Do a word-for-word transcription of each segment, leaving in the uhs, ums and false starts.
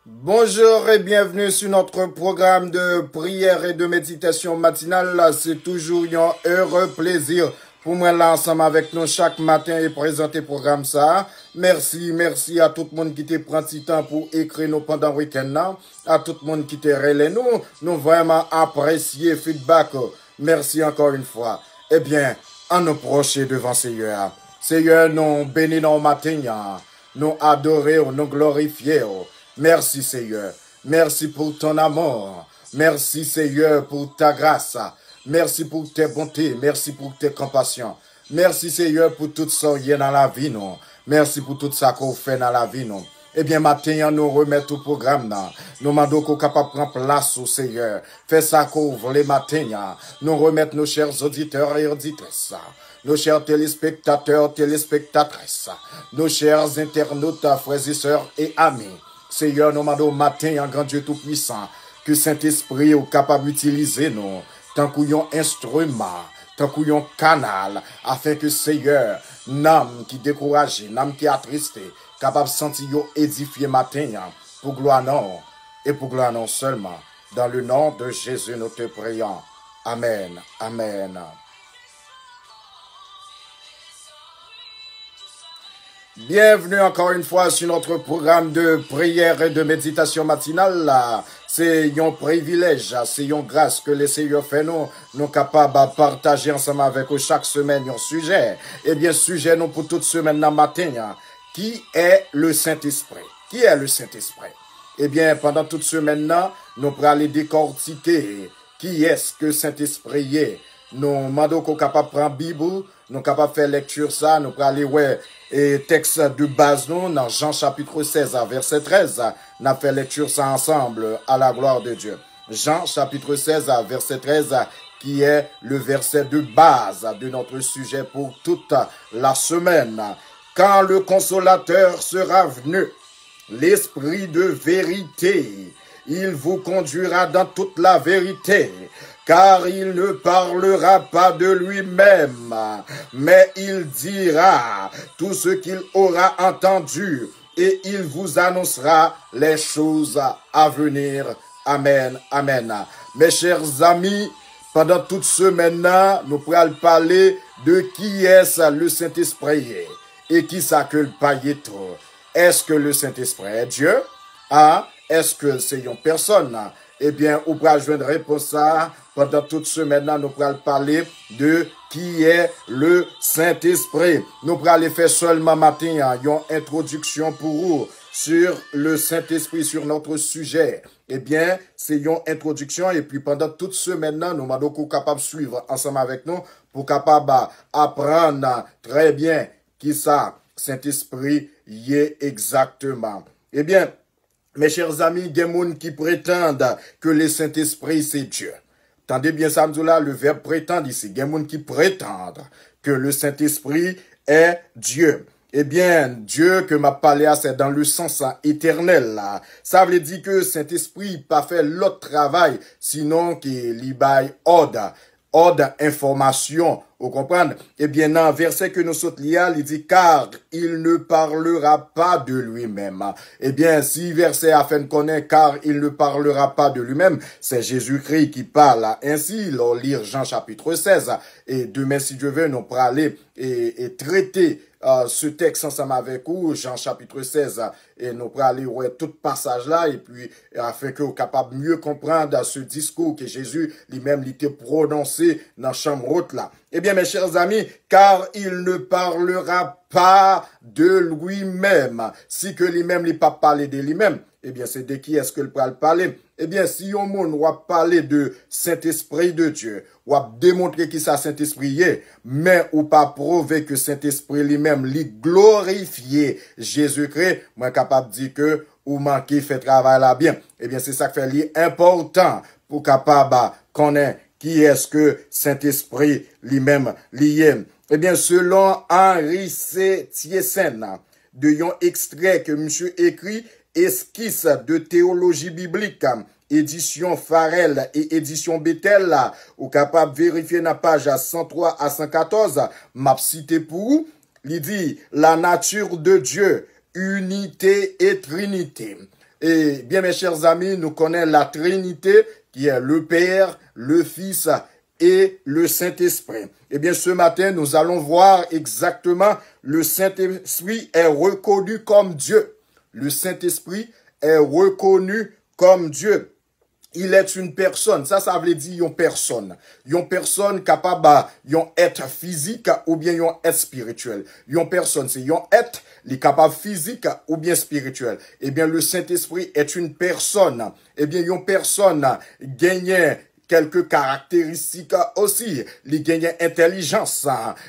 Bonjour et bienvenue sur notre programme de prière et de méditation matinale. C'est toujours un heureux plaisir pour moi là ensemble avec nous chaque matin et présenter le programme ça. Merci, merci à tout le monde qui te prend du temps pour écrire nous pendant le week-end là. À tout le monde qui te relève nous. Nous vraiment apprécier feedback. Merci encore une fois. Eh bien, en nous proche devant Seigneur. Seigneur, nous bénissons au matin. Nous adorons, nous glorifions. Merci Seigneur. Merci pour ton amour. Merci Seigneur pour ta grâce. Merci pour tes bontés. Merci pour tes compassions. Mèsi Seyè pou tout sa w ye nan lavi nou. Mèsi pou tout sa ke w fè nan lavi nou. Ebyen, maten an, nou remèt ou pwogram nan. Nou mande w ke w kapab pran plas ou, Seyè. Fè sa ke w vle maten an. Nou remèt nos chers auditeurs et auditrices, nos chers téléspectateurs, téléspectatrices, nos chers internautes, frères et sœurs et amis. Seyè, nou mande w maten an, Gran Dye Toupwisan, ke Sentespri w kapab itilize nou tankou yon enstriman, tankou yon kanal, afen ke, Seyè, nanm ki dekouraje, nanm ki atriste, kapab santi yo edifye maten an, pou glwa non w, e pou glwa non w sèlman. Dans le nom de Jésus, nous te prions. Amen. Amen. Bienvenue encore une fois sur notre programme de prière et de méditation matinale. Se yon privilèj, se yon gras ke le Seyè fè nou, nou kapab pataje ansanm avèk ou chak semèn yon sijè. Ebyen, sijè nou pou tout semèn nan maten an, qui est le Saint-Esprit? Qui est le Saint-Esprit? Ebyen, pandan tout semèn nan, nou prale dekòtike kiyès ke Sentespri ye. Nou mande w ke w kapab pran Bib ou, nou kapab fè lekti sa, nou prale wè e tèks de baz nou nan Jan chapit sèz a vèsè trèz. N ap fè lekti sa ansanm, à la gloire de Dieu. Jean chapitre seize, verset treize, qui est le verset de base de notre sujet pour toute la semaine. Quand le consolateur sera venu, l'Esprit de vérité, il vous conduira dans toute la vérité, car il ne parlera pas de lui-même, mais il dira tout ce qu'il aura entendu, et il vous annoncera les choses à venir. Amen, amen. Mes chers amis, pandan tout semèn nan, nou pral pale de kiyès le Sentespri ye e kisa ke l pa ye tou. Est-ce que le Saint-Esprit est Dieu? A, èske l se yon pèsòn? Ebyen, ou pral jwenn repons sa a pandan tout semèn nan. Nou pral pale de qui est le Saint-Esprit. Nou prale fè sèlman maten an yon entwodiksyon pou ou sur le Saint-Esprit, sur notre sujet. Ebyen, se yon entwodiksyon, epi pandan tout semèn nan, nou mande w ke w kapab swiv ansanm avèk nou pou w kapab aprann trè byen kisa Sentespri ye egzakteman. Ebyen, mes chers amis, gen moun ki pretann ke le Sentespri se Dye. Tande byen sa m di w la, le verbe prétendre ici. Gen moun ki pretann ke le Sentespri est Dieu. Ebyen, Dye ke m ap pale a, se dans le sens etènèl la. Sa vle di ke Sentespri pa fè lòt travay, sinon ke li bay òd, òd, enfòmasyon, ou konprann? Ebyen, nan vèsè ke nou sot li a, li di, car il ne parlera pas de lui-même. Ebyen, si vèsè a fè n konnen, car il ne parlera pas de lui-même, c'est Jésus-Christ qui parle ainsi, lè w li Jan chapit sèz, e demen, si Dye vle, nou prale e, e trete, euh, se tèks ansanm avèk ou, Jan chapit sèz, e nou prale wè tout pasaj la, epi afen ke w kapab mye konprann se diskou ke Jezi li menm li te pwononse nan chanm wot la. Ebyen, mes chers amis, car il ne parlera pas de lui-même, si ke li menm li p ap pale de li menm, ebyen, se de kiyès ke l pral pale? Ebyen, si yon moun w ap pale de Sentespri de Dye, w ap demontre kisa Sentespri ye, men ou pa pwouve ke Sentespri li menm li glorifye Jezikri, mwen kapab di ke ou manke fè travay la byen. Ebyen, se sa k fè li enpòtan pou kapab konnen kiyès ke Sentespri li menm li ye. Ebyen, selon Henri C. Thiessen, de yon ekstrè ke misye ekri, Esquisse de théologie biblique, édition Farel et édition Bethel, ou kapab verifye nan paj san twa a san katòz, m ap site pou ou, li di, La nature de Dieu, unité et trinité. Eh bien, mes chers amis, nous connaissons la Trinité, qui est le Père, le Fils et le Saint-Esprit. Eh bien, ce matin, nous allons voir exactement le Saint-Esprit est reconnu comme Dieu. Le Saint-Esprit est reconnu comme Dieu. Il est une personne. Sa, sa vle di yon pèsòn. Yon pèsòn kapab yon èt fizik oubyen yon èt espirityèl. Yon pèsòn se yon èt, li kapab fizik oubyen espirityèl. Ebyen, le Saint-Esprit est une personne. Ebyen, yon pèsòn genyen kèlke karakteristik osi. Li genyen entèlijans,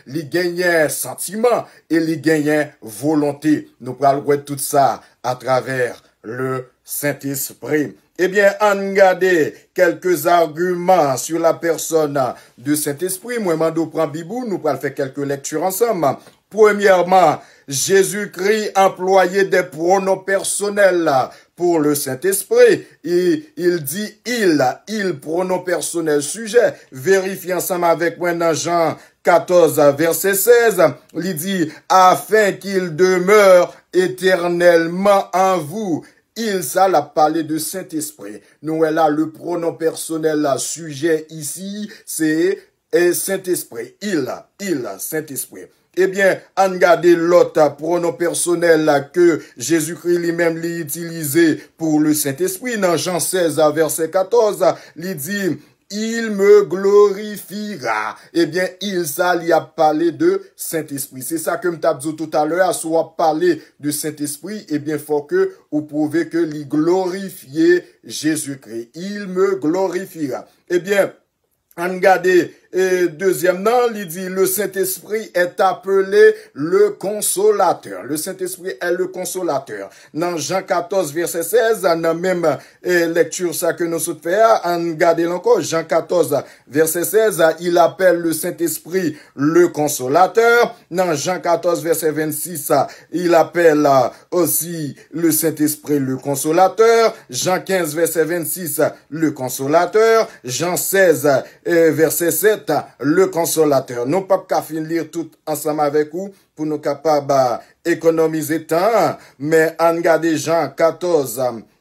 li genyen santiman e li genyen volonte. Nou pral wè tout sa atravè le Saint-Esprit. Ebyen, ann gade quelques arguments sur la personne de Saint-Esprit. Mwen mande w pran Bib ou, nou pral fè kèlke lèkti ansanm. Premièrement, Jésus-Christ employait des pronoms personnels pour le Saint-Esprit. Il, il dit il, il pronom personnel sujet. Verifye ansanm avèk mwen nan Jan katòz, vèsè sèz, li di, afin qu'il demeure éternellement en vous. Il sa, l ap pale de Sentespri. Nou wè la, le pronom personnel la, sujet ici, se, eh, Sentespri. Il, il, Sentespri. Ebyen, ann gade lòt pronom pèsonèl ke Jezikri li menm li itilize pou le Sentespri. Nan Jan sèz, vèsè katòz, li di, il me glorifiera. Ebyen, il sa, li ap pale de Sentespri. Se sa ke m t ap di w toutalè a, si w ap pale de Sentespri, ebyen, fò ke ou pwouve ke li glorifye Jezikri. Il me glorifiera. Ebyen, ann gade, eh, dezyèm nan, li di, le Saint-Esprit est appelé le Consolateur. Le Saint-Esprit est le Consolateur. Nan Jan katòz, vèsè sèz, nan menm, eh, lèkti sa ke nou sot fè a, ann gade l ankò. Jan katòz, vèsè sèz, il appelle le Saint-Esprit le Consolateur. Nan Jan katòz, vèsè vennsis, il appelle, euh, aussi le Saint-Esprit le Consolateur. Jan kenz, vèsè vennsis, le Consolateur. Jan sèz, eh, vèsè sèt, le Consolateur. Nou p ap ka fin li tout ansanm avèk ou pou nou kapab, ah, ekonomize tan an, men ann gade Jan katòz,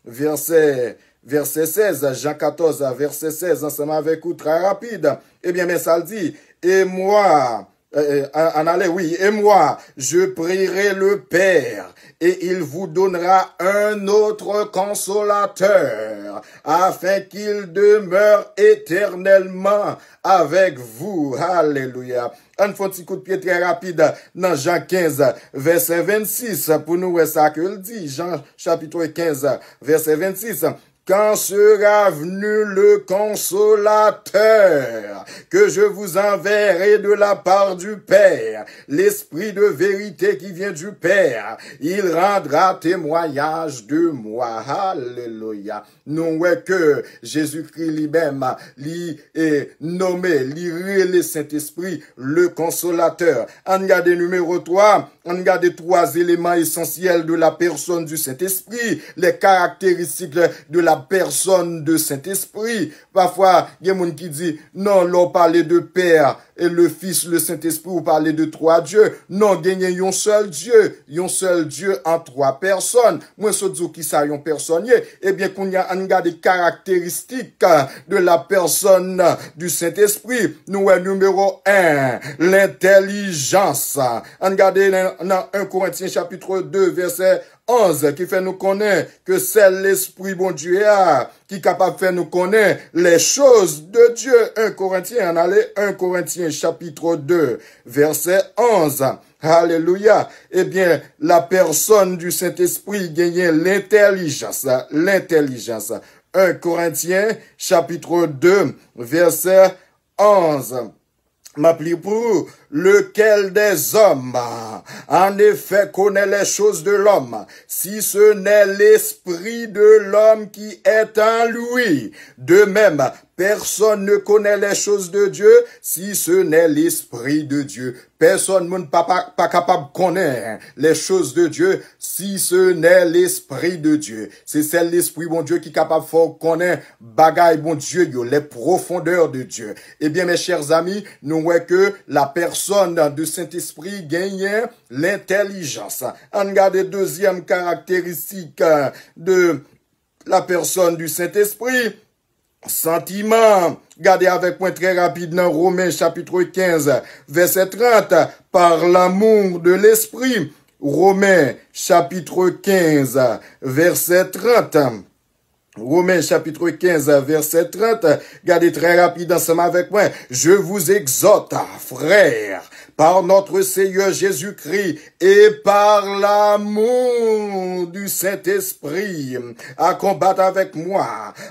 vèsè, vèsè sèz, Jan katòz, vèsè sèz, ansanm avèk ou, trè rapid. Ebyen, men sa l di, et moi, euh, euh, ann ale, oui, et moi, je prierai le Père, et il vous donnera un autre consolateur, afin qu'il demeure éternellement avec vous. Alelouya. Ann fè yon ti kout pye trè rapid nan Jan kenz, vèsè vennsis, pou nou wè sa ke l di. Jan chapit kenz, vèsè vennsis. Quand sera venu le Consolateur, que je vous enverrai de la part du Père, l'Esprit de vérité qui vient du Père, il rendra témoignage de moi. Alelouya. Nou wè ke Jezikri li menm, li, eh, nome, li rele Sentespri le Consolateur. Ann gade nimewo twa, ann gade twa eleman esansyèl de la personne du Saint-Esprit, les caractéristiques de la personne de Saint-Esprit. Pafwa, gen moun ki di, non, lè w pale de Père, et le Fils, le Saint-Esprit, ou pale de twa Dye. Non, genyen yon sèl Dye, yon sèl Dye an twa pèsòn. Mwen sot di w kisa yon pèsòn ye. Ebyen, kounye a, ann gade karakteristik, euh, de la personne du Saint-Esprit. Nou wè nimewo en, lentèlijans. Ann gade nan, nan en Korentyen chapit de, vèsè onz, ki fè nou konnen ke sèl Lespri Bondye a ki kapab fè nou konnen les choses de Dieu. En Korentyen, ann ale en Korentyen chapit de, vèsè onz. Alelouya. Ebyen, la personne du Saint-Esprit genyen lentèlijans, lentèlijans. En Korentyen chapit de, vèsè onz. M ap li pou ou. Lequel des hommes, en effet, connaît les choses de l'homme, si ce n'est l'esprit de l'homme qui est en lui? De même, personne ne connaît les choses de Dieu, si ce n'est l'esprit de Dieu. Pèsòn moun pa, pa, pa kapab konnen les choses de Dieu, si ce n'est l'esprit de Dieu. Se sèl Lespri Bondye ki kapab fè w konnen bagay Bondye yo, les profondeurs de Dieu. Ebyen, mes chers amis, nou wè ke la personne du Saint-Esprit genyen lentèlijans. Ann gade dezyèm karakteristik, euh, de, la personne du Saint-Esprit, santiman. Gade avèk mwen trè rapid nan Romen chapit kenz, vèsè trant, par l'amour de l'esprit. Romen chapit kenz, vèsè trant. Romen chapit kenz, vèsè trant. Gade trè rapid ansanm avèk mwen. Je vous exhorte, frères, par notre Seigneur Jésus-Christ et par l'amour du Saint-Esprit, à combattre avec moi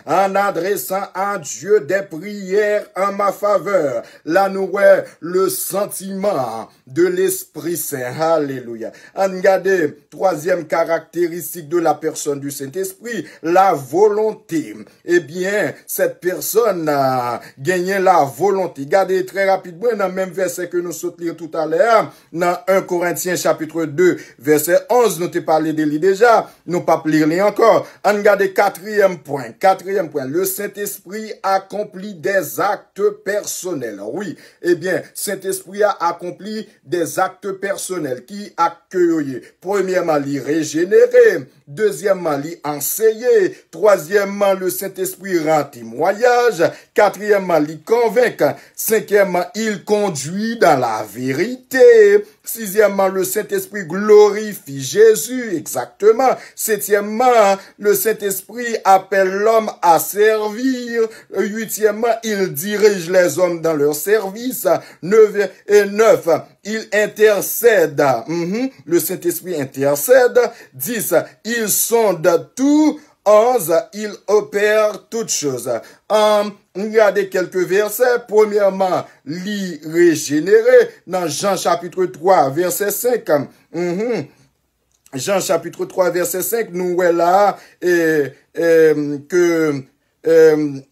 en adressant à Dieu des prières en ma faveur. La nou wè le sentiment de l'Esprit Saint. Alelouya. Ann gade twazyèm karakteristik de la personne du Saint-Esprit, la volonté. Ebyen, cette personne a genyen la volonté. Gade trè rapid mwen nan menm vèsè ke nou sot li toutalè a, nan en Korentyen chapit de, vèsè onz, nou te pale de li deja, nou p ap li li ankò. Ann gade katriyèm pwen. Katriyèm pwen, le Saint-Esprit accomplit des actes personnels. Wi, ebyen, Sentespri a akonpli des actes personnels. Ki ak ke yo ye? Premyèman, li rejenere. Dezyèmman, li anseye. Twazyèmman, le Sentespri ran temwayaj. Katriyèmman, li konvenk. Cinquièmement, il conduit dans la vérité. Sizyèmman, le Saint-Esprit glorifie Jésus. Exactement. Setyèmman, le Saint-Esprit appelle l'homme à servir. Huitièmement, il dirige les hommes dans leur service. Neuf, et neuf, il intercède. Mhm. Le Saint-Esprit intercède. Dix, il sonde tout. Onze, il opère toutes choses. Ann gade kèlke vèsè. Premyèman, li rejenere nan Jan chapit twa, vèsè senk. Mhm. Jan chapit twa, vèsè senk, nou wè la, e, e, ke, e,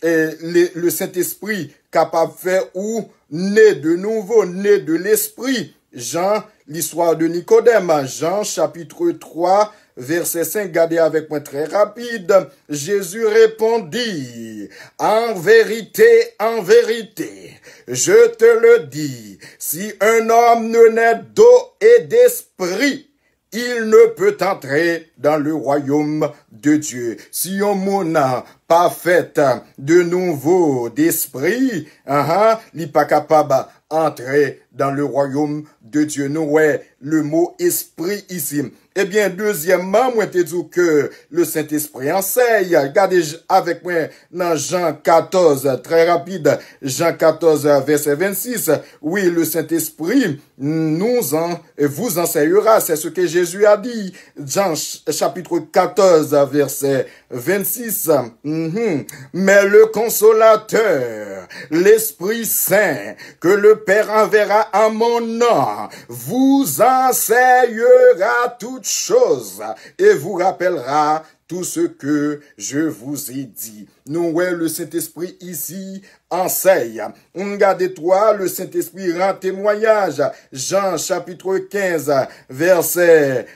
e, le, le Sentespri kapab fè ou ne de nouvo, ne de lespri. Jan, l'histoire de Nicodème, Jan chapit twa, vèsè senk, gade avèk mwen trè rapid. Jésus répondit, en vérité, en vérité, je te le dis, si un homme ne naît d'eau et d'esprit, il ne peut entrer dans le royaume de Dieu. Si yon moun pa fèt de nouvo d'espri, ahan, li pa kapab antre dans le royaume de Dieu. Nou wè le mo espri isi. Ebyen, dezyèmman, mwen te di w ke le Sentespri ansèy. Gade j-, avèk mwen nan Jan katòz, trè rapid, Jan katòz, vèsè vennsis. Wi, le Sentespri nous en, vous enseignera. C'est ce que Jésus a dit. Jean ch-, chapitre quatorze, verset vingt-six. Mhm. Mais le Consolateur, l'Esprit Saint, que le Père enverra en mon nom, vous enseignera toutes choses et vous rappellera tout ce que je vous ai dit. Nou wè le Sentespri isi ansèy. Ann gade twa, le Sentespri ran temwayaj. Jan chapit kenz, vèsè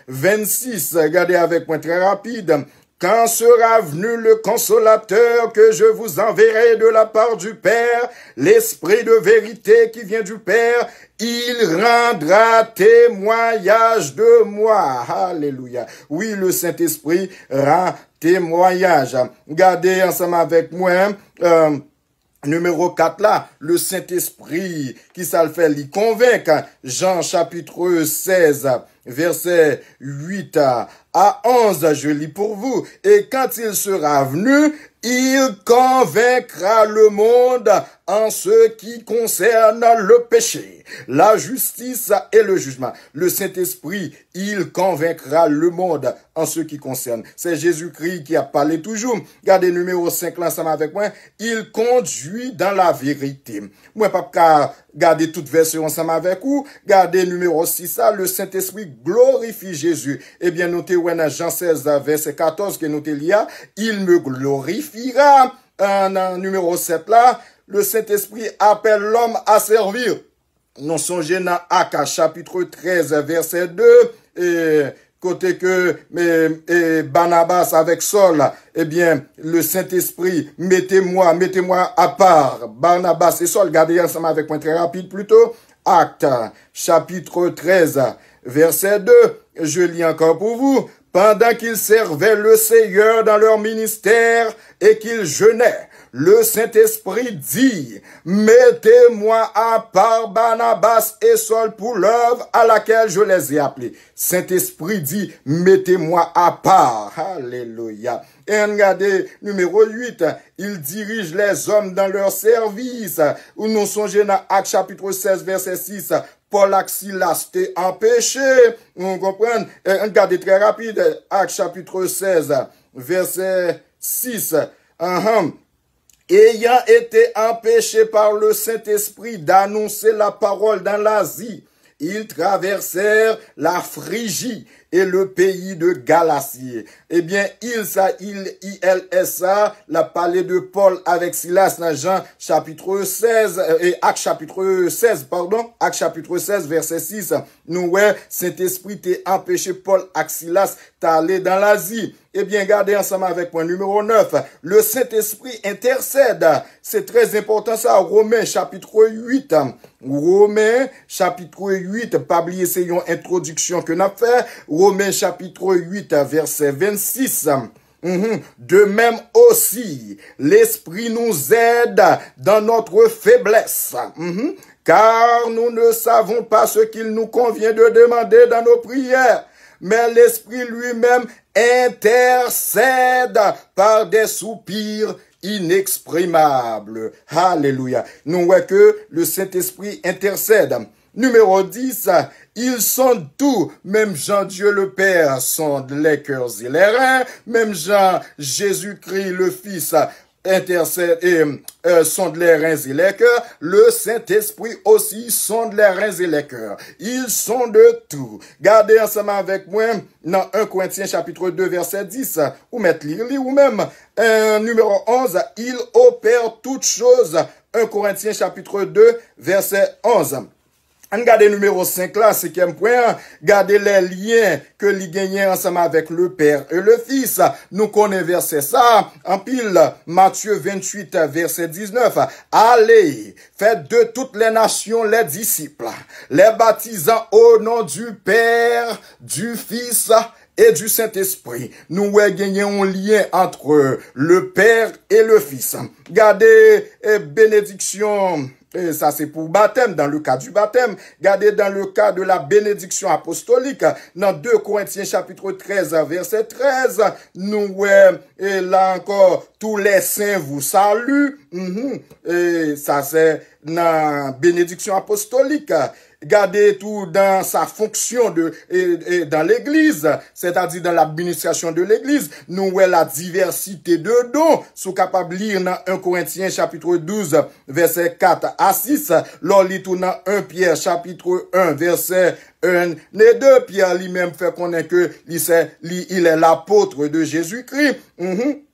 vennsis. Gade avèk mwen trè rapid. Quand sera venu le Consolateur que je vous enverrai de la part du Père, l'Esprit de vérité qui vient du Père, il rendra témoignage de moi. Alelouya. Wi, le Sentespri ran temwayaj. Gade ansanm avèk mwen, euh, nimewo kat la, le Sentespri, ki sa l fè? Li konvenk. Jan chapit sèz, vèsè uit a onz, je lis pour vous. Et quand il sera venu, il convaincra le monde en ce qui concerne le péché, la justice et le jugement. Le Saint-Esprit, il convaincra le monde en ce qui concerne. Se Jezikri ki ap pale toujou. Gade nimewo senk la ansanm avèk mwen. Il conduit dans la vérité. Mwen p ap ka gade tout vèsè yo ansanm avèk ou. Gade nimewo sis la, le Saint-Esprit glorifie Jésus. Ebyen, nou te wè nan Jan sèz, vèsè katòz ke nou te li a, il me glorifiera. Euh, nan nimewo sèt la, le Saint-Esprit appelle l'homme à servir. Nou sonje nan Ak chapit trèz, vèsè de, e, kote ke, e, e, Barnabas avèk Sòl, ebyen, le Sentespri, mete mwa, mete mwa apa, Barnabas e Sòl, gade ansanm avèk mwen trè rapid plito, Ak chapit trèz, vèsè de, je lis ankò pou vou, Pendant qu'ils servaient le Seigneur dans leur ministère et qu'ils jeûnaient, le Saint-Esprit dit, mettez-moi à part Barnabas et Saul pour l'œuvre à laquelle je les ai appelés. Sentespri di, mettez-moi à part. Alelouya. E ann gade nimewo uit, il dirige les hommes dans leur service. Ou nou sonje nan Ak chapit sèz, vèsè sis, Pòl ak Silas te anpeche. Nou konprann? E ann gade trè rapid, Ak chapit sèz, vèsè sis. Ahan. Ayant été empêchés par le Saint-Esprit d'annoncer la parole dans l'Asie, ils traversèrent la Phrygie et le pays de Galatie. Ebyen, il sa, il, I L S sa, l ap pale de Pòl avèk Silas nan Jan chapit sèz, e Ak chapit sèz, padon, Ak chapit sèz, vèsè sis. Nou wè, Sentespri te anpeche Pòl ak Silas t ale dan Lazi. Ebyen, gade ansanm avèk mwen, nimewo nèf, le Saint-Esprit intercède. Se trè enpòtan sa, Women chapit uit. Women chapit uit, pa bliye se yon entwodiksyon ke n ap fè. Women chapit uit, vèsè vennsis. Mhm. De même aussi, l'Esprit nous aide dans notre faiblesse. Mhm. Car nous ne savons pas ce qu'il nous convient de demander dans nos prières, mais l'Esprit lui-même intercède par des soupirs inexprimables. Alelouya. Nou wè ke le Saint-Esprit intercède. Nimewo dis, ils sondent tout, même jan Dieu le Père sonde les cœurs et les reins, même jan Jésus-Christ le Fils intercède, e, e, sonde les reins et les cœurs, le Saint-Esprit aussi sonde les reins et les cœurs. Il sonde tout. Gade ansanm avèk mwen nan en Korentyen chapit de vèsè dis. Ou mèt li, li ou menm. E, nimewo onz, il opère toutes choses. En Korentyen chapit de vèsè onz. Ann gade nimewo senk la, senkyèm pwen an. Gade lè lyen ke li genyen ansanm avèk le Père et le Fils. Nou konnen vèsè sa anpil. Matye venntuit, vèsè diznèf. Allez, faites de toutes les nations les disciples, les baptisant au nom du Père, du Fils et du Saint-Esprit. Nou wè genyen yon lyen entre le Père et le Fils. Gade, e, benediksyon, e, sa se pou batèm, dans le cas du baptême. Gade dans le cas de la bénédiction apostolique, nan de Korentyen chapit trèz, vèsè trèz, nou wè, e, la encore, tous les saints vous saluent. Mhm. E, sa se nan benediksyon apostolik. Gade tou dans sa fonction de, e, e, dans l'église, c'est-à-dire dans l'administration de l'église, nou wè la diversité de dons. Si w kapab li nan en Korentyen chapit douz, vèsè kat a sis, lè w li tou nan en Pyè chapit en, vèsè en e de, Pyè li menm fè konnen ke li se, li, il est l'apôtre de Jésus-Christ. Mhm.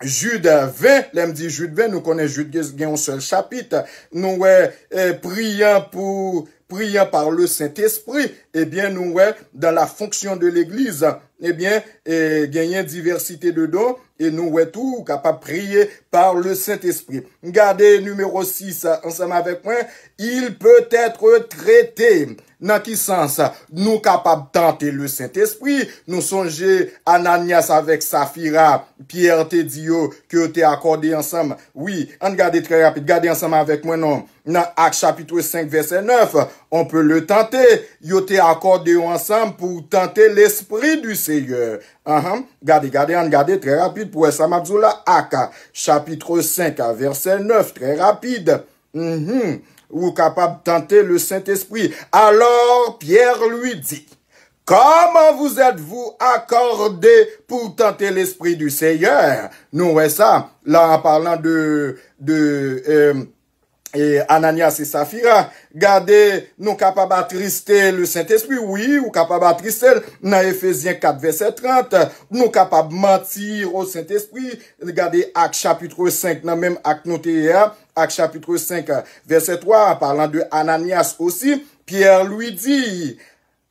Jid ven, lè m di Jid ven, nou konnen Jid gen, gen yon sèl chapit. Nou wè, e, priant pou, priant par le Saint-Esprit. Ebyen, nou wè, dans la fonction de l'église, ebyen, e, genyen diversité de dons, e nou wè tou, ou kapab priye par le Saint-Esprit. Gade nimewo sis ansanm avèk mwen, il peut être traité. Nan ki sans nou kapab tante le Sentespri? Nou sonje Ananyas avèk Safira, Pyè te di yo ke yo te akòde ansanm. Wi, ann gade trè rapid, gade ansanm avèk mwen non. Nan Ak chapit senk vèsè nèf, on peut le tenter, yo te akòde yo ansanm pou tante Lespri di Seyè. Anhan, gade, gade, ann gade trè rapid pou wè sa m ap di w la. Ak chapit senk vèsè nèf, trè rapid. Mhm. Ou kapab tante le Saint-Esprit. Alors Pierre lui dit, comment vous êtes-vous accordés pour tenter l'Esprit du Seigneur? Nou wè sa, la, en parlant de, de, euh, e Ananyas e Safira. Gade, nou kapab atriste le Saint-Esprit. Wi, ou kapab atriste l nan Efezyen kat vèsè trant. Nou kapab manti o Sentespri. Gade Ak chapit senk nan menm Ak nou te ye a. Ak chapit senk, vèsè twa, parlant de Ananyas osi, Pierre lui dit,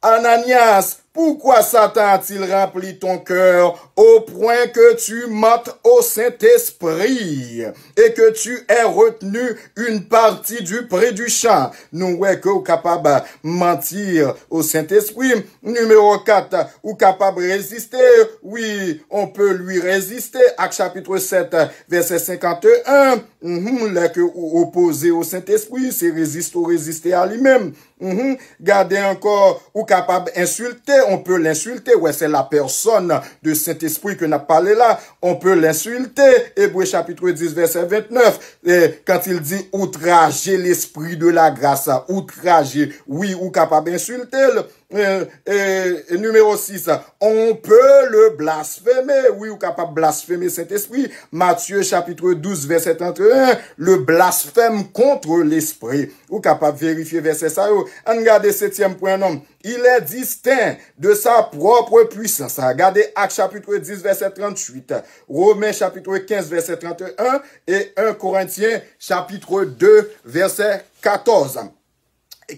Ananias, Pourquoi Satan a-t-il rempli ton cœur au point que tu mentes au Saint-Esprit et que tu aies retenu une partie du prix du champ? Nou wè ke ou kapab manti au Saint-Esprit. Nimewo kat, ou kapab reziste. Oui, on peut lui résister. Ak chapit sèt, vèsè senkant e en. Mhm, lè ke ou opoze au Saint-Esprit, se reziste ou reziste a li menm. Mhm. Gade ankò, ou kapab ensilte, on peut l'insulter. Ouais, c'est la personne de Saint-Esprit que n ap pale la. On peut l'insulter. Ebre chapit dis, vèsè ventnèf, eh, quand il dit outrager l'esprit de la grâce, outrager, wi, ou kapab ensilte l. Eh, eh, nimewo sis, on peut le blasphémer. Wi, ou kapab blasfeme Sentespri. Matye chapit douz, vèsè trant e en, le blasphème contre l'esprit. Ou kapab verifye vèsè sa yo. Ann gade setyèm pwen non. Il est distinct de sa propre puissance. Gade Ak chapit dis, vèsè trant uit. Romen chapit kenz, vèsè trant e en, e en Korentyen chapit de, vèsè katòz.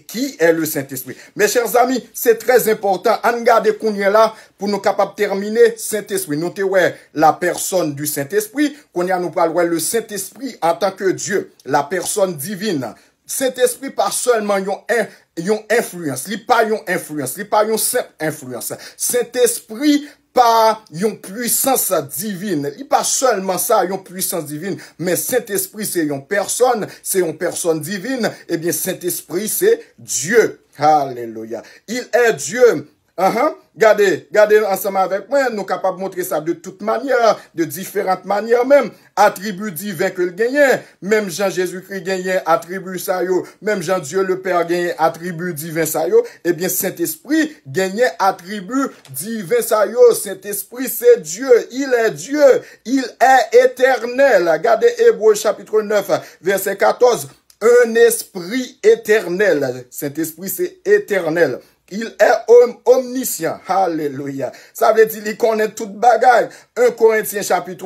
Qui est le Saint-Esprit? Mes chers amis, c'est très important. Ann gade kounye la pou nou kapab tèmine Sentespri. Nou te wè la personne du Saint-Esprit. Kounye a nou pral wè le Saint-Esprit en tant que Dieu, la personne divine. Sentespri pa sèlman yon en, yon enfliyans. Li pa yon enfliyans. Li pa yon senp enfliyans. Sentespri pa yon pwisans divin. Li pa sèlman sa, yon pwisans divin, men Sentespri se yon pèsòn, se yon pèsòn divin. Ebyen, Sentespri se Dye. Alelouya. Il est Dieu. Ahan. Gade, gade ansanm avèk mwen, nou kapab montre sa de tout manyè, de diferant manyè menm. Atribi diven ke l genyen, menm jan Jezikri genyen atribi sa yo, menm jan Dye le Pè genyen atribi diven sa yo, ebyen, Sentespri genyen atribi diven sa yo. Sentespri se Dye, il est Dieu, il est éternel. Gade Ebre chapit nèf, vèsè katòz. Un esprit éternel. Sentespri se etènèl. Il est om-, omniscient. Alelouya. Sa vle di li konnen tout bagay. En Korentyen chapit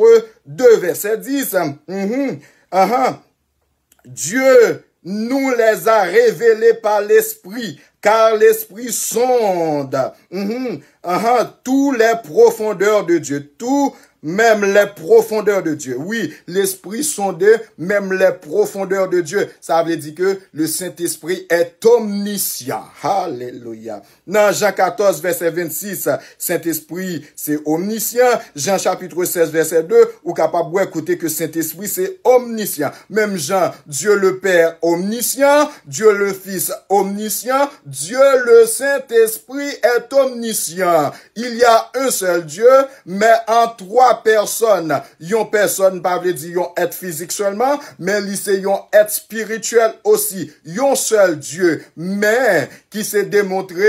de, vèsè dis. Mhm. Ahan. Dieu nous les a révélés par l'Esprit, car l'Esprit sonde. Mhm. Ahan. Tous les profondeurs de Dieu. Tout, même les profondeurs de Dieu. Oui, l'Esprit sonde même les profondeurs de Dieu. Sa vle di ke le Saint-Esprit est omniscient. Alelouya. Nan Jan katòz, vèsè vennsis, Sentespri se omnisyan. Jan chapit sèz, vèsè de, ou kapab wè kote ke Sentespri se omnisyan. Menm jan Dieu le Père omniscient, Dieu le Fils omniscient, Dieu le Saint-Esprit est omniscient. Il y a un seul Dieu, mais en trois personnes. Yon pèsòn pa vle di yon èt fizik sèlman, men li se yon èt espirityèl osi. Yon sèl Dye, men ki se demontre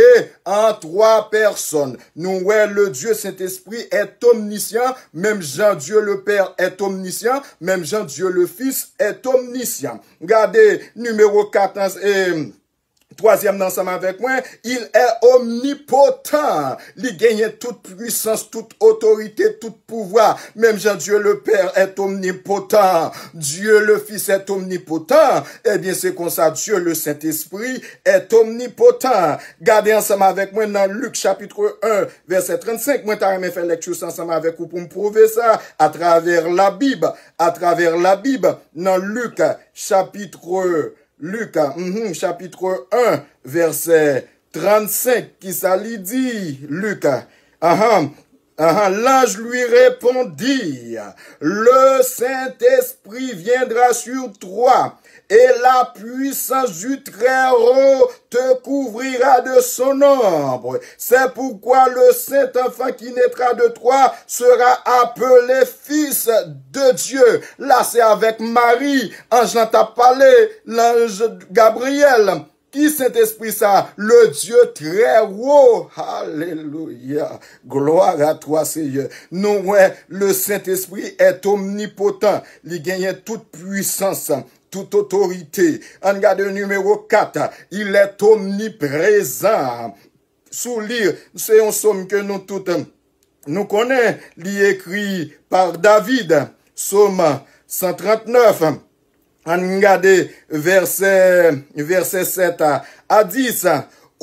an twa pèsòn. Nou wè le Dieu Saint-Esprit est omniscient, menm jan Dieu le Père est omniscient, menm jan Dieu le Fils est omniscient. Gade nimewo kat, e, twazyèm nan ansanm avèk mwen, il est omnipotent. Li genyen tout pwisans, tout otorite, tout pouvwa. Menm jan Dieu le Père est omnipotent, Dieu le Fils est omnipotent, ebyen, se konsa Dieu le Saint-Esprit est omnipotent. Gade ansanm avèk mwen nan Lik chapit en, vèsè trannsenk. Mwen ta renmen fè lekti sa ansanm avèk ou pou m pwouve sa atravè Labib, atravè Labib, nan Lik chapit, Lik, mhm, chapit en, vèsè trannsenk, kisa li di? Lik, ahan, ahan, l'ange lui répondit, le Saint-Esprit viendra sur toi, et la puissance du Très-Haut te couvrira de son ombre. C'est pourquoi le saint enfant qui naîtra de toi sera appelé fils de Dieu. La, se avèk Mari, anj lan t ap pale, lanj Gabriyèl. Ki Sentespri sa? Le Dieu très haut. Alelouya. Gloire à toi, Seigneur. Nou wè, le Saint-Esprit est omnipotent. Li genyen tout pwisans, tout otorite. Ann gade nimewo kat. Il est omniprésent. Sou li, se yon sòm ke nou tout, nou konnen, li ekri pa David, sòm san trannèf. Ann gade vèsè, vèsè sèt a, a dis.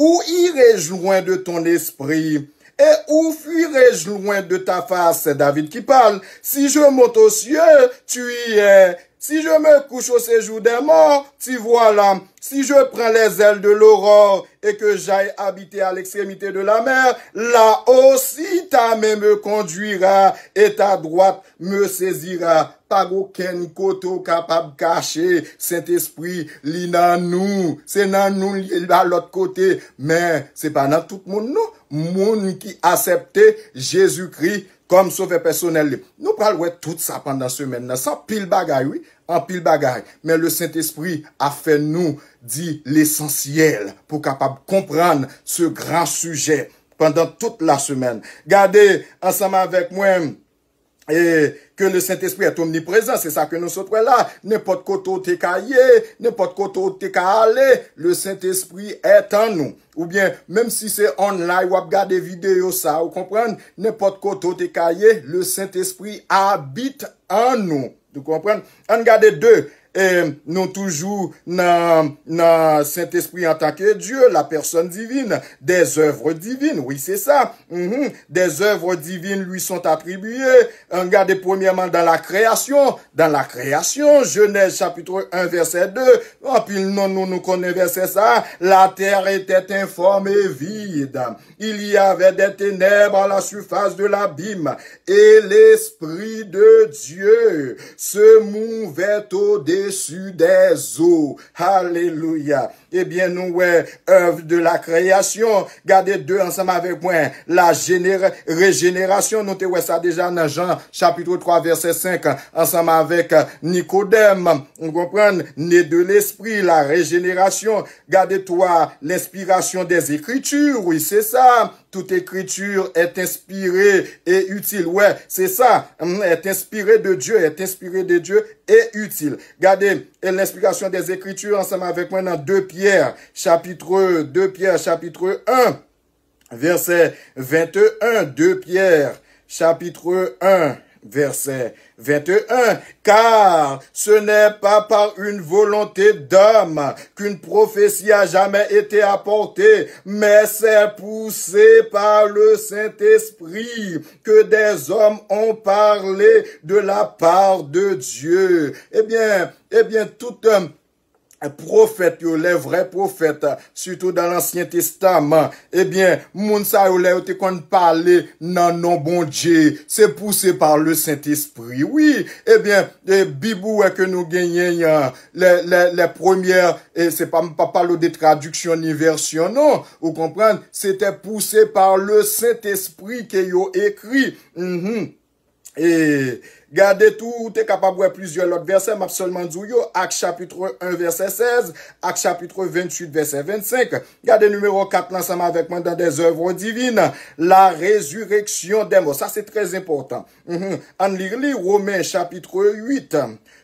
Où irai-je loin de ton esprit? Et où fuirai-je loin de ta face? C'est David qui parle. Si je monte aux cieux, tu y es. Si je me couche au séjour des morts, t'y voilà. Si je prends les ailes de l'aurore et que j'aille habiter à l'extrémité de la mer, là aussi ta main me conduira et ta droite me saisira. Pa gen okenn kote w kapab kache. Sentespri, li nan nou. Se nan nou li ye, li pa lòt kote. Men, se pa nan tout moun, non. Moun ki aksepte Jezikri kòm sovè pèsonèl li. Nou pral wè tout sa pandan semèn nan. Se anpil bagay, wi. Anpil bagay. Men le Sentespri ap fè nou di lesansyèl pou kapab konprann se gran sijè pandan tout la semèn. Gade ansanm avèk mwen, e ke le Sentespri est omniprezan, se sa ke nou sot wè la. Nenpòt kote w te ka ye, nenpòt kote w te ka ale, le Sentespri est en nous. Oubyen, menm si se online w ap gade videyo sa, ou konprann, nenpòt kote w te ka ye, le Sentespri abite en nous. Ou konprann? Ann gade de, e nou toujou nan, nan Sentespri antanke Dye, la personne divine, des œuvres divines, wi, se sa. Mhm. Des œuvres divines lui sont attribuées. Ann gade premyèman dans la création. Dans la création, Genèse chapitre un, verset deux. Anpil nan nou, nou konnen vèsè sa. La terre était informe et vide. Il y avait des ténèbres à la surface de l'abîme, et l'Esprit de Dieu se mouvait au-dessus des eaux. Alelouya. Ebyen, nou wè œuvre de la création. Gade de ansanm avèk mwen. La généra-, régénération, nou te wè sa deja nan Jan, chapitre trois, verset cinq, ansanm avèk Nikodèm. Ou konprann? Né de l'esprit, la régénération. Gade twa, l'inspiration des Écritures, wi, se sa. Toute écriture est inspirée et utile. Wè, se sa. Hum, est inspirée de Dieu, est inspirée de Dieu et utile. Gade, e l'inspiration des Écritures ansanm avèk mwen nan de Pyè, chapitre, de Pyè, chapitre un, verset vingt et un, de Pyè, chapitre un, verset vingt et un, car ce n'est pas par une volonté d'homme qu'une prophétie a jamais été apportée, mais c'est poussé par le Saint-Esprit que des hommes ont parlé de la part de Dieu. Ebyen, ebyen, tout, euh, pwofèt yo, les vrais prophètes, surtout dans l'Ancien Testament, ebyen, moun sa yo, lè yo te konn pale nan non Bondye, se pouse par le Saint-Esprit, wi. Ebyen, e Bib ou wè ke nou genyen, euh, les, les, les premières, e se pa, m pa pale de tradiksyon ni vèsyon, non. Ou konprann? Se te pousse par le Saint-Esprit ke yo ekri. Mhm. E gade tou, ou te kapab wè plizyè lòt vèsè, m ap sèlman di w yo, Actes chapitre un, verset seize, Actes chapitre vingt-huit, verset vingt-cinq. Gade nimewo kat la ansanm avèk mwen dans des œuvres divines, la résurrection des morts. Sa se trè enpòtan. Mhm. Ann li li, Romen chapitre huit.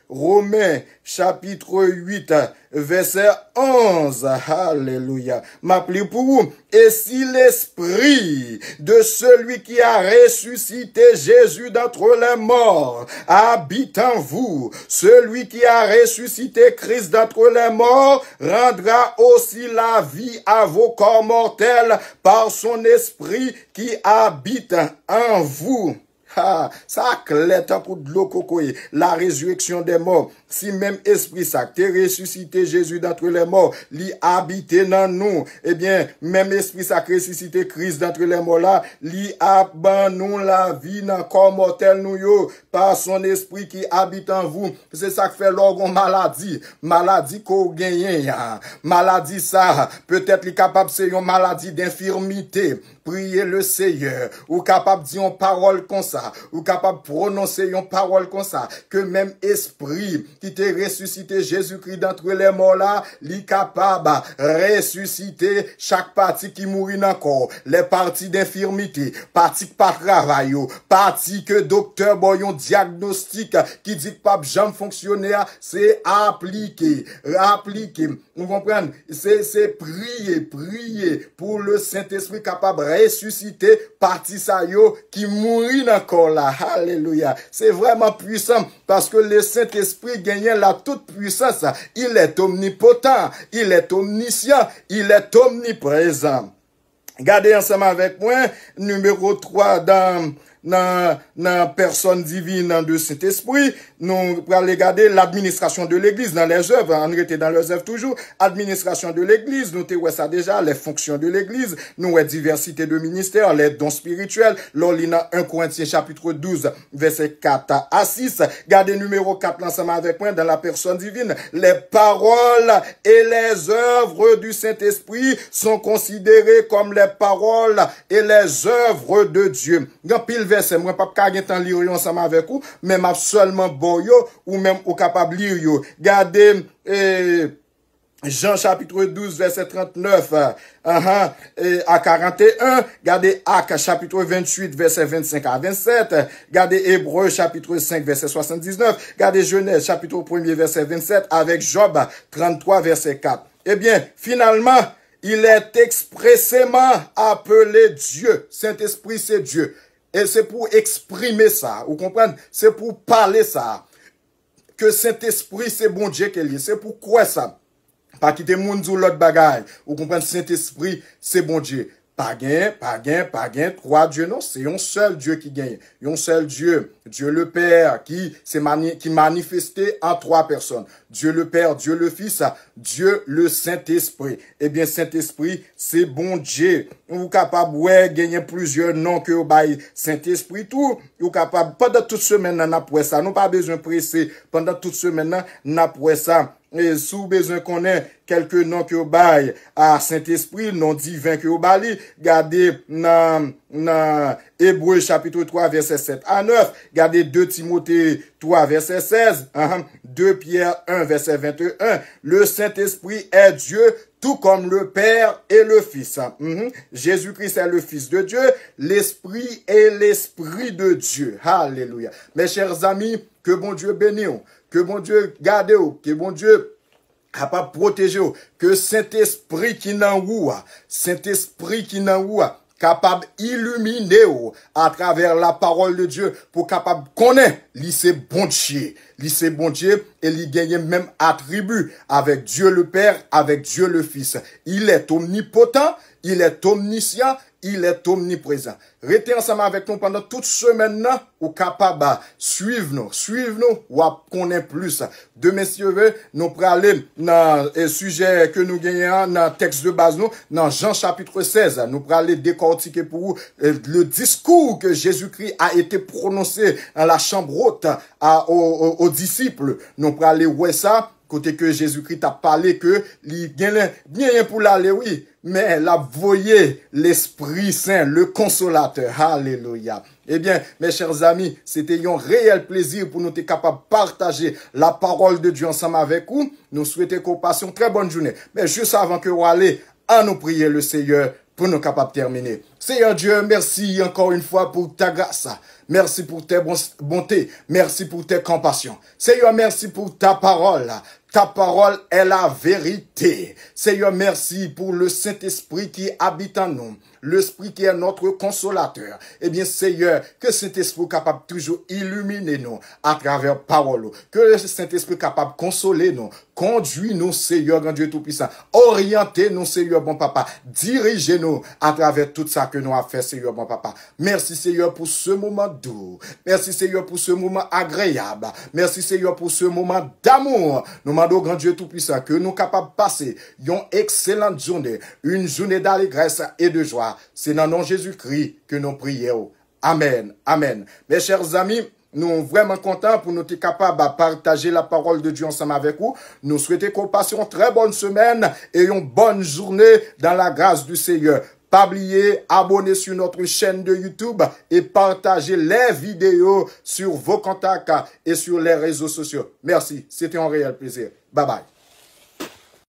Romen chapitre huit, verset onze. Alelouya. M ap li pou ou. Et si l'esprit de celui qui a ressuscité Jésus d'entre les morts habite en vous, celui qui a ressuscité Christ d'entre les morts rendra aussi la vie à vos corps mortels par son esprit qui habite en vous. Ha, sa klè tankou dlo kokoye. La résurrection des morts. Si menm espri sa k te resisite Jezi d'entre les morts, li abite nan nou, ebyen, menm espri sa k resisite Kris d'entre les morts la, li ap ban nou lavi nan kò mòtèl nou yo, par son esprit qui habite en vous. Se sa k fè lè w gon maladi, maladi ke w genyen an, maladi sa, petèt li kapab se yon maladi denfimite. Priye le Seyè. Ou kapab di yon pawòl konsa. Ou kapab pwononse yon pawòl konsa. Ke menm espri ki te resisite Jezikri d'antre lè mò la, li kapab resisite chak pati ki mouri nan kò w. Lè pati denfimite, pati k pa travay yo, pati ke doktè ba w yon dyagnostik ki di k p ap janm fonksyone a, se aplike, aplike. Ou konprann? Se, se priye, priye pou le Sentespri kapab resisite pati sa yo ki mouri nan kò la. Alelouya. Se vrèman pwisan paske le Sentespri genyen la tout pwisans. Il est omnipotent, il est omniscient, il est omniprezan. Gade ansanm avèk mwen, nimewo twa dan, nan, nan pèsòn divin de Sentespri. Nou prale gade l'administration de l'Église nan lèzèv. Ann rete nan lèzèv toujou. Administration de l'Église, nou te wè sa deja, les fonctions de l'Église, nou wè diversité de ministères, les dons spirituels, lè w li nan en Korentyen chapit douz, vèsè kat a sis. Gade nimewo kat la ansanm avèk mwen, dans la personne divine, les paroles et les œuvres du Saint-Esprit sont considérées comme les paroles et les œuvres de Dieu. Gen anpil vèsè, mwen p ap ka gen tan li yo ansanm avèk ou, men m ap sèlman ba w yo, ou menm ou kapab li yo. Gade, eh, Jan chapit douz, vèsè trannèf, anhan, e, a karanteyen, gade Ak chapit venntuit, vèsè vennsenk a vennsèt, gade Ebre chapit senk, vèsè swasanndiznèf, gade Jenèz chapit premye, vèsè vennsèt, avèk Jòb tranntwa, vèsè kat. Ebyen, finalman, il est expressément appelé Dieu. Sentespri se Dye. E se pou eksprime sa, ou konprann? Se pou pale sa. Ke Sentespri se Bondye ke l ye. Se pou kwè sa. Pa kite moun di w lòt bagay. Ou konprann, Sentespri se Bondye. Pa gen, pa gen, pa gen twa Dye non. Se yon sèl Dye ki genyen. Yon sèl Dye, Dye le Pè, ki se mani-, ki manifeste an twa pèsòn. Dye le Pè, Dye le Fis, Dye le Sentespri. Ebyen, Sentespri, se Bondye. Ou kapab wè genyen plizyè non ke yo bay Sentespri tou. Ou kapab, pandan tout semèn nan, n ap wè sa. Nou pa bezwen prese. Pandan tout semèn nan, n ap wè sa. E si w bezwen konnen kèlke non ke yo bay a Sentespri, non diven ke yo ba li, gade nan, nan Ebre chapit twa, vèsè sèt a nèf, gade de Timote twa, vèsè sèz, anhan, de Pyè en, vèsè venteyen. Le Saint-Esprit est Dieu, tout comme le Père et le Fils. Mhm. Jésus-Christ est le Fils de Dieu, l'Esprit est l'Esprit de Dieu. Alelouya. Mes chers amis, ke Bondye beni w, ke Bondye gade w, ke Bondye kapab pwoteje w, ke Sentespri ki nan ou a, Sentespri ki nan ou a, kapab ilimine w atravè la parole de Dieu pou kapab konnen li se Bondye. Li se Bondye e li genyen menm atribi avèk Dieu le Père, avèk Dieu le Fils. Il est omnipotent, il est omniscient, il est omniprezan. Rete ansanm avèk nou pandan tout semèn nan, ou kapab swiv nou, swiv nou, w ap konnen plis. Demen, si Dye vle, nou prale nan, eh, sijè ke nou genyen an, nan tèks de baz nou, nan Jan chapit sèz. Nou prale dekòtike pou ou, eh, le discours que Jésus-Christ a été prononcé dans la chambre haute à, aux, aux, aux disciples. Nou prale wè sa, kote ke Jezikri t ap pale ke li genyen, genyen pou l ale, wi, men l ap voye Lespri Sen, le Konsolatè. Alelouya. Ebyen, mes chers amis, se te yon reyèl plezi pou nou te kapab pataje la parole de Dieu ansanm avèk ou. Nou swete ke w pase yon trè bòn jounen. Men jis avan ke w ale, ann nou priye le Seyè pou nou kapab tèmine. Seyè Dye, mèsi ankò yon fwa pou ta gras. Mèsi pou tes bon-, bontés. Mèsi pou tes compassions. Seyè, mèsi pou ta parole. Ta parole est la vérité. Seyè, mèsi pou le Saint-Esprit qui habite en nous. L'Esprit qui est notre consolateur. Ebyen, Seyè, ke Sentespri w kapab toujou ilimine nou atravè pawòl ou. Ke Sentespri kapab konsole nou, kondui nou, Seyè, Gran Dye Toupisan. Oryante nou, Seyè, bon Papa. Dirije nou atravè tout sa ke nou ap fè, Seyè, bon Papa. Mèsi, Seyè, pou se moman dou. Mèsi, Seyè, pou se moman agreyab. Mèsi, Seyè, pou se moman damou. Nou mande w, Gran Dye Toupisan, ke nou kapab pase yon ekselan jounen, une journée d'allégresse et de joie. Se nan non Jezikri ke nou priye w. Amèn. Amèn. Mes chers amis, nou vrèman kontan pou nou te kapab pataje la parole de Dieu ansanm avèk ou. Nou swete ke w pase yon trè bòn semèn e yon bòn jounen dans la grâce du Seigneur. Pa bliye, abonner sur notre chaîne de YouTube et partager les vidéos sur vos contacts et sur les réseaux sociaux. Merci, c'était un réel plaisir. Bye bye.